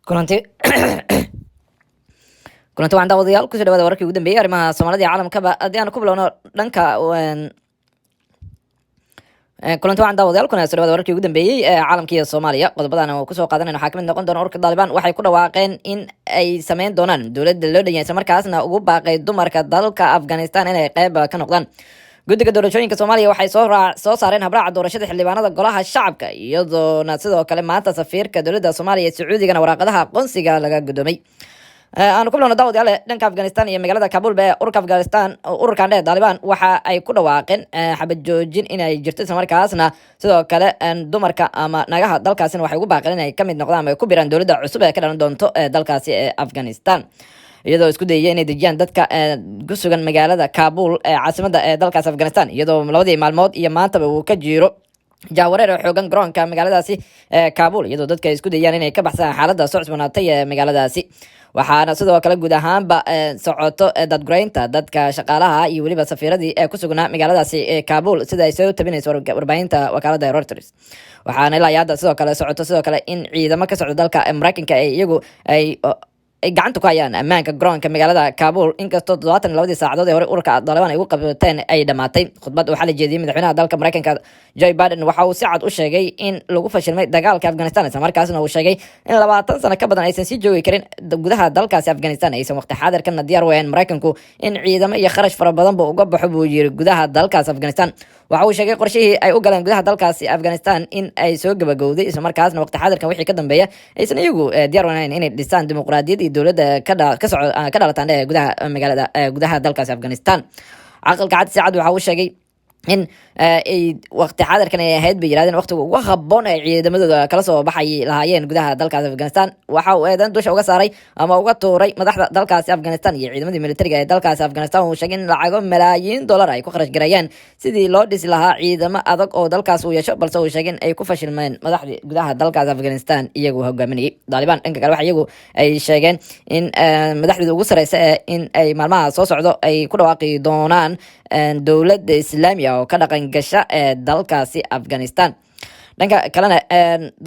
Kulanti waxaan, daawadayaal, kusoo dhawaada wararkii ugu dambeeyey arrimaha Soomaalida iyo caalamkaba. Haddii aan ku bilowno dhanka kulanti waxaan, daawadayaal, kuna soo dhawaada wararkii ugu dambeeyey ee caalamka iyo Soomaaliya. Qodobadan oo kusoo qaadanayna waxaa kamid noqon doona: ururka Daalibaan waxay ku dhawaaqeen in ay sameyn doonaan dowladda loo dhan yahay, isla markaasna ugu baaqay dumarka dalka Afghanistan inay qeyb ka noqdaan. Guddiga doorashooyinka Soomaaliya waxay soo saareen habraaca doorashada xildhibaanada golaha shacabka, iyadoona sidoo kale maanta safiirka dowladda Soomaaliya ee Sacuudigana waraaqadaha aqoonsiga laga gudoomay. Aanu ku bilowno, daawadayaal, dhanka Afghanistan iyo magaalada Kabul be. Ururka Afghanistan, ururkan dhe Daalibaan, waxa ay ku dhawaaqeen xabad joojin inay jirto, isla markaasna sidoo kale dumarka ama nagaha dalkaasina waxay ugu baaqeen inay kamid noqdaan ama ay ku biraan dowladda cusub ee ka dhalan doonto dalkaasi ee Afghanistan, iyadoo isku dayaya inay dejiyaan dadka ku sugan magaalada Kabul ee caasimada ee dalkaasi Afghanistan, iyadoo labadii maalmood iyo maantaba uu ka jiro jaawareer oo xoogan garoonka magaaladaasi ee Kabul, iyadoo dadka ay isku dayayaan inay ka baxsadaan xaaladda soo cusboonaatay ee magaaladaasi. Waxaana sidoo kale guud ahaanba socoto dadguraynta dadka shaqaalaha iyo weliba safiiradii ee ku sugnaa magaaladaasi ee Kabul, sida ay soo tabinayso warbaahinta wakaalada Reuters. Waxaana ilaa iyo hadda sidoo kale socoto sidoo kale in ciidamo ka socda dalka Mareykanka ay iyagu ay gacanta ku hayaan ammaanka garoonka magaalada Kabul, inkastoo 72-dii saacadood ee hore ururka Daalibaan ay ugu qabateen ay dhamaatay. Khudbad waxaa la jeediyey madaxweynaha dalka Mareykanka Joe Biden waxa uu si cad u sheegay in lagu fashilmay dagaalka Afghanistan, isla markaasna uu sheegay in 20 sano ka badan aysan sii joogi karin gudaha dalkaasi Afghanistan, aysan waqti xaadirkana diyaar u ahayn Mareykanku in ciidamo iyo kharash fara badanba uga baxo, buu yiri, gudaha dalkaasi Afghanistan. Waxa uu sheegay qorshihii ay u galeen gudaha dalkaasi Afghanistan in ay soo gabagowday, isla markaasna waqti xaadirkan wixii ka dambeeya aysan iyagu diyaar u ahayn inay dhisaan dimuqraadiyad iyo dowladda ka dhalataan gudaha magaalada, gudaha dalkaasi Afghanistan. Aqalka Cad si cad waxa uu sheegay in ay waqti xaadirkan ay ahayd, bay yirahdeen, waqtiga ugu habboon ay ciidamadooda kala soo baxay lahaayeen gudaha dalkaasi Afghanistan. Waxa uu eedan dusha uga saaray ama uga tuuray madaxda dalkaasi Afghanistan iyo ciidamadii militariga ee dalkaasi Afghanistan. Uu sheegay in lacago malaayiin dollar ay ku kharash gareeyeen sidii loo dhisi lahaa ciidamo adag oo dalkaas uu yeesho, balse uu sheegay in ay ku fashilmeen madaxdii gudaha dalkaasi Afghanistan iyagu hogaaminayay. Daalibaan dhanka kale waxa iyagu ay sheegeen in madaxdooda ugu sareysa ee in ay maalmaha soo socdo ay ku dhawaaqi doonaan dowladda Islaamiga oo ka dhaqan gasha ee dalkaasi Afghanistan. Dhanka kalena,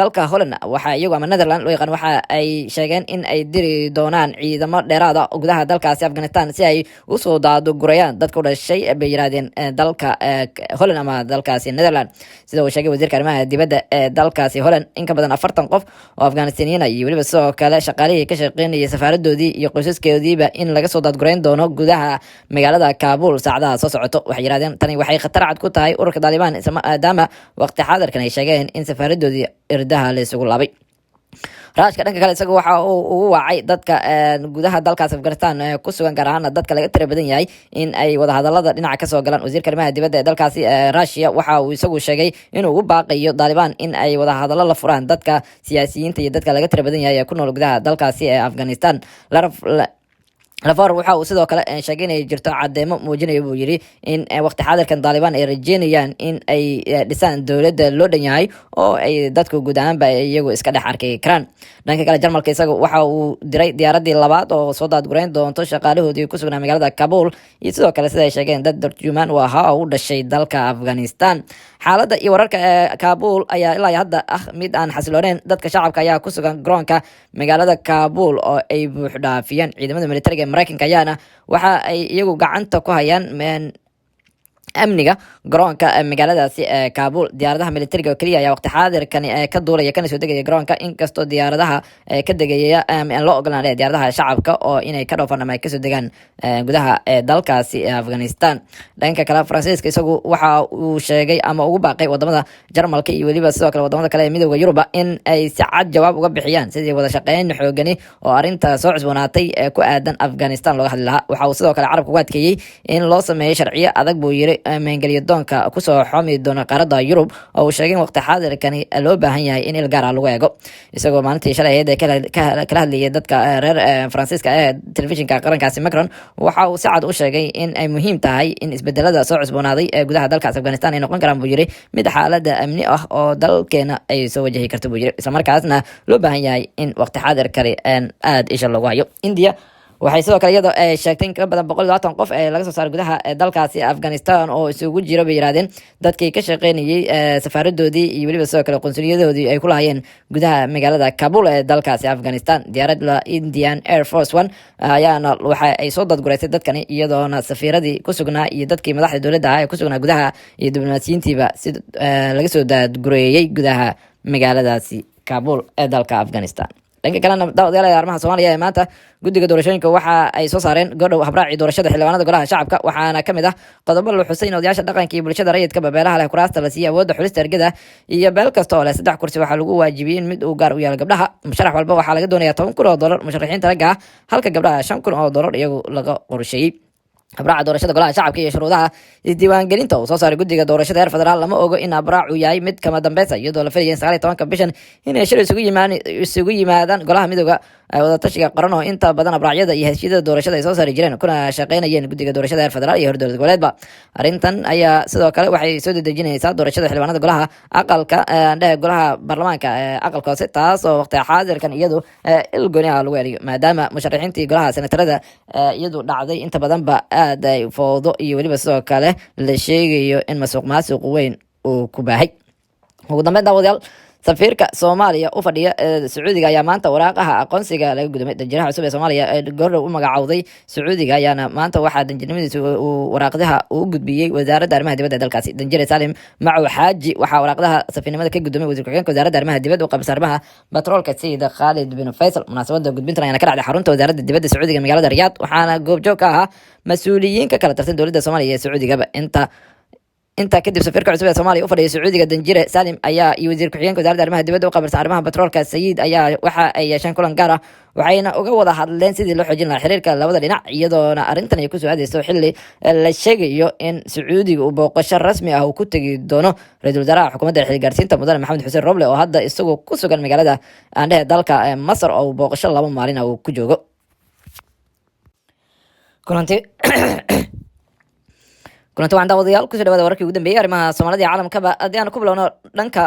dalka Holland waxa iyagu ama Netherland loo yaqaan waxa ay sheegeen in ay diri doonaan ciidamo dheeraada gudaha dalkaasi Afghanistan si ay usoo daadgurayaan dadka u dhashay, bay yirahdeen, dalka Holland ama dalkaasi Netherland. Sida uu sheegay wasiirka arrimaha dibadda ee dalkaasi Holland, in ka badan 40 qof oo Afghanistaniyiin iyo weliba sidoo kale shaqaalihii ka shaqeynayay safaaradoodii iyo qoysaskeodiiba in laga soo daadgurayn doono gudaha magaalada Kabul saacadaha soo socoto. Waxay yirahdeen tani waxay khatar cad ku tahay ururka Daalibaan, maadaama waqti xaadirkan ay sheegeen in safaaradoodii irdaha la isugu laabay. Raashka dhanka kale isaga waxa uu ugu wacay dadka gudaha dalkaas Afghanistan ku sugan, gaar ahaana dadka laga tira badan yahay, in ay wadahadalada dhinaca kasoo galaan. Wasiirka arrimaha dibadda ee dalkaasi Russia waxa uu isagu sheegay inuu ugu baaqayo Daalibaan in ay wadahadallo la furaan dadka siyaasiyiinta iyo dadka laga tira badan yahay ee ku nool gudaha dalkaasi ee Afghanistan. Lavrov waxa uu sidoo kale sheegay inay jirto cadeemo muujinaya, buu yiri, in waqti xaadirkan Daalibaan ay rajeynayaan in ay dhisaan dowladda loo dhan yahay oo ay dadku guud ahaanba iyagu iska dhex arki karaan. Dhanka kale, Jarmalka isaga waxa uu diray diyaaradii labaad oo soo daadgurayn doonto shaqaalahoodii ku sugnaa magaalada Kabul iyo sidoo kale, sida ay sheegeen, dad tarjumaan u ahaa oo u dhashay dalka Afghanistan. Xaaladda iyo wararka ee Kabul ayaa ilaa iyo hadda ah mid aan xasilooneyn. Dadka shacabka ayaa ku sugan garoonka magaalada Kabul oo ay buux dhaafiyeen. Ciidamada militariga ee Mareykanka ayaana waxa ay iyagu gacanta ku hayaan amniga garoonka magaaladaasi ee Kabul. Diyaaradaha militariga oo keliya ayaa waqti xaadirkani ka duulaya kana soo degaya garoonka, inkastoo diyaaradaha ka degaya aan loo ogolaan diyaaradaha shacabka oo inay ka dhoofaan ama ay kasoo degaan gudaha dalkaasi ee Afghanistan. Dhanka kale, Faransiiska isagu waxa uu sheegay ama ugu baaqay wadamada Jarmalka iyo weliba sidoo kale wadamada kale ee Midowga Yuruba in ay si cad jawaab uga bixiyaan sidii wada shaqeyn xoogani oo arrinta soo cusboonaatay ee ku aadan Afghanistan looga hadli lahaa. Waxa uu sidoo kale carabka ugu adkeeyey in loo sameeyo sharciyo adag, buu yiri, maangeliyo doonka kusoo xoomi doona qaaradda Yurub, oo uu sheegay in waqti xaadirkani loo baahan yahay in il gaar ah lagu eego. Isagoo maalintii shalay ahayd kala hadlayay dadka reer Faransiiska ee telefishinka qarankaasi, Macron waxa uu si cad u sheegay in ay muhiim tahay in isbedelada soo cusboonaaday ee gudaha dalkaas Afghanistan ay noqon karaan, buu yiri, mid xaalada amni ah oo dalkeena ay soo wajahi karto, buu yiri, islamarkaasna loo baahan yahay in waqti xaadirkani aada isha loogu hayo. India Waxay sidoo kale iyadoo ay sheegtay in ka badan 120 qof ee laga soo saaray gudaha dalkaasi Afghanistan, oo isugu jira, bay yirahdeen, dadkii ka shaqeynayay safaaradoodii iyo weliba sidoo kale qunsuliyadoodii ay ku lahaayeen gudaha magaalada Kabul ee dalkaasi Afghanistan. Diyaarad la Indian Air Force One ayaana waxa ay soo dadgureysay dadkani, iyadoona safiiradii ku sugnaa iyo dadkii madaxda dowladda ahaa ee ku sugnaa gudaha iyo diblomaasiyiintiiba si laga soo daadgureeyey gudaha magaaladaasi Kabul ee dalka Afghanistan. Dhanka kalena, daawadayaal, arrimaha Soomaaliya ee maanta, guddiga doorashooyinka waxa ay soo saareen godhow habraaci doorashada xildhibaanada golaha shacabka. Waxaana kamid ah qodobo la xusay in odayaasha dhaqanka iyo bulshada rayidka beelaha leh kuraasta la siiyey awoodda xulista ergada, iyo beel kasta oo leh saddex kursi waxaa lagu waajibiyey in mid uu gaar u yaalo gabdhaha. Musharax walba waxaa laga doonayaa $10,000 musharaxiinta ragga ah, halka gabdhaha $5,000 iyagu laga qorsheeyey. Habraaca doorashada golaha shacabka iyo shuruudaha isdiiwaangelinta uu soo saaray guddiga doorashada heer federaal, lama ogo in habraacu yahay mid kama dambeysa, iyadoo la filaya in 19-ka bishan inay shir isugu yimaadaan golaha midooda wadatashiga qaran, oo inta badan habraacyada iyo heshiisyada doorashada ay soo saari jireen kuna shaqeynayeen guddiga doorashada heer federaal iyo hor dowlad goboleedba. Arrintan ayaa sidoo kale waxay soo dedejinaysaa doorashada xildhibaanada golaha aqalka dhehe, golaha baarlamaanka aqalka hoose, taas oo waqti xaadirkan iyadu il gooni ah lagu eliyo, maadaama musharaxiintii golaha senatarada iyadu dhacday inta badanba aad ay fowdo iyo weliba sidoo kale la sheegayo in masuq maasuq weyn uu ku baahay. Ugu dambeyn, daawadayaal, safiirka Soomaaliya u fadhiya Sacuudiga ayaa maanta waraaqaha aqoonsiga laga gudumay. Danjiraha cusub ee Soomaaliya ee goordhow u magacowday Sacuudiga ayaana maanta waxaa danjirnimadiisa uu waraaqdaha uu gudbiyey wasaaradda arrimaha dibadda ee dalkaasi. Danjire Salim Macow Xaaji waxaa waraaqdaha safiirnimada ka gudumay wasiir ku-xigeenka wasaaradda arrimaha dibadda u qaybsan arrimaha batroolka, Sayid Khaalid bin Faysal. Munaasabada gudbintan ayaana ka dhacday xarunta wasaaradda dibadda Sacuudiga, magaalada Riyaad, waxaana goobjoog ka ahaa mas-uuliyiin ka kala tirsan dowladda Soomaaliya iyo Sacuudigaba. Intaa kadib, safiirka cusub ee Soomaaliya u fadhiya Sacuudiga, danjire Salim, ayaa iyo wasiir ku-xigeenka wasaaradda arrimaha dibadda u qaabilsan arrimaha batroolka Sayid ayaa waxa ay yeesheen kulan gaar ah, waxayna uga wada hadleen sidii loo xoojin lahaa xiriirka labada dhinac, iyadoona arrintan ay kusoo aadeyso xilli la sheegayo in Sacuudiga uu booqasho rasmi ah uu ku tegi doono ra-iisul wasaaraha xukuumadda xilgaarsiinta, mudane Maxamed Xuseen Roble, oo hadda isagoo ku sugan magaalada aandhehe dalka Masar, oo uu booqasho 2 maalin ah uu ku joogo. Kulanti waxaan, daawadayaal, kusoo dhawaada wararkii ugu dambeeyey arrimaha Soomaalida iyo caalamkaba. Haddii aan ku bilowno dhanka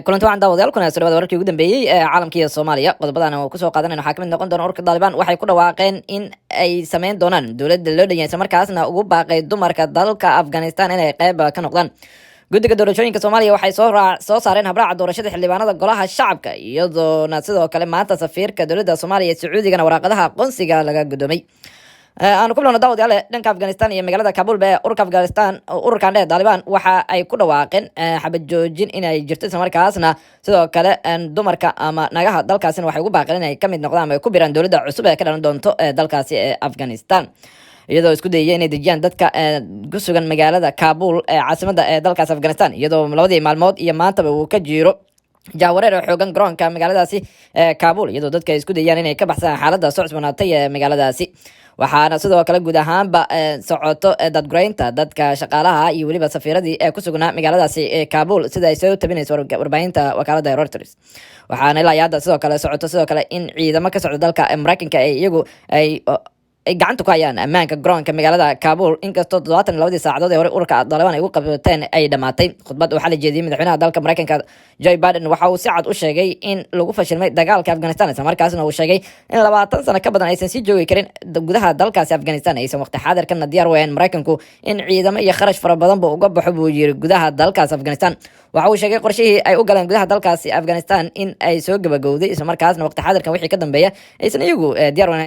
kulanti waxaan, daawadayaal, kuna soo dhawaada wararkii ugu dambeeyey ee caalamka iyo Soomaaliya. Qodobadan oo kusoo qaadanayna waxaa kamid noqon doona ururka Daalibaan waxay ku dhawaaqeen in ay sameyn doonaan dowladda loo dhan yahay, isla markaasna ugu baaqay dumarka dalka Afghanistan inay qeyb ka noqdaan. Guddiga doorashooyinka Soomaaliya waxay soo saareen habraaca doorashada xildhibaanada golaha shacabka, iyadoona sidoo kale maanta safiirka dowladda Soomaaliya ee Sacuudigana waraaqadaha aqoonsiga laga gudoomay. Aanu ku bilowno, daawadayaal, dhanka Afghanistan iyo magaalada Kabul be. Ururka Afghanistan, ururkan dheh Daalibaan, waxa ay ku dhawaaqeen xabad joojin inay jirto, isla markaasna sidoo kale dumarka ama nagaha dalkaasina waxay ugu baaqeen inay kamid noqdaan ama ay ku biraan dowladda cusub ee ka dhalan doonto dalkaasi ee Afghanistan, iyadoo isku dayaya inay dejiyaan dadka ku sugan magaalada Kabul ee caasimada ee dalkaas Afghanistan, iyadoo labadii maalmood iyo maantaba uu ka jiro jahwareer oo xoogan garoonka magaaladaasi ee Kabul, iyadoo dadka ay isku dayayaan inay ka baxsadaan xaaladda soo cusbanaatay ee magaaladaasi. Waxaana sidoo kale guud ahaanba socoto dadguraynta dadka shaqaalaha iyo weliba safiiradii ee ku sugnaa magaaladaasi ee Kabul, sida ay soo tabinayso warbaahinta wakaalada Reuters. Waxaana ilaa iyo hadda sidoo kale socoto sidoo kale in ciidamo ka socda dalka Mareykanka ay iyagu ay gacanta ku hayaan ammaanka garoonka magaalada Kabul, inkastoo 72-dii saacadood ee hore ururka Daalibaan ay ugu qabteen ay dhamaatay. Khudbad waxaa la jeediyey madaxweynaha dalka Mareykanka Joe Biden waxa uu si cad u sheegay in lagu fashilmay dagaalka Afghanistan, isla markaasna uu sheegay in 20 sano ka badan aysan sii joogi karin gudaha dalkaasi Afghanistan, aysan waqti xaadirkana diyaar u ahayn Mareykanku in ciidamo iyo kharash fara badanba uga baxo, buu yiri, gudaha dalkaas Afghanistan. Waxa uu sheegay qorshihii ay u galeen gudaha dalkaasi Afghanistan in ay soo gabagowday, isla markaasna waqti xaadirkan wixii ka dambeeya aysan iyagu diyaar u ahayn.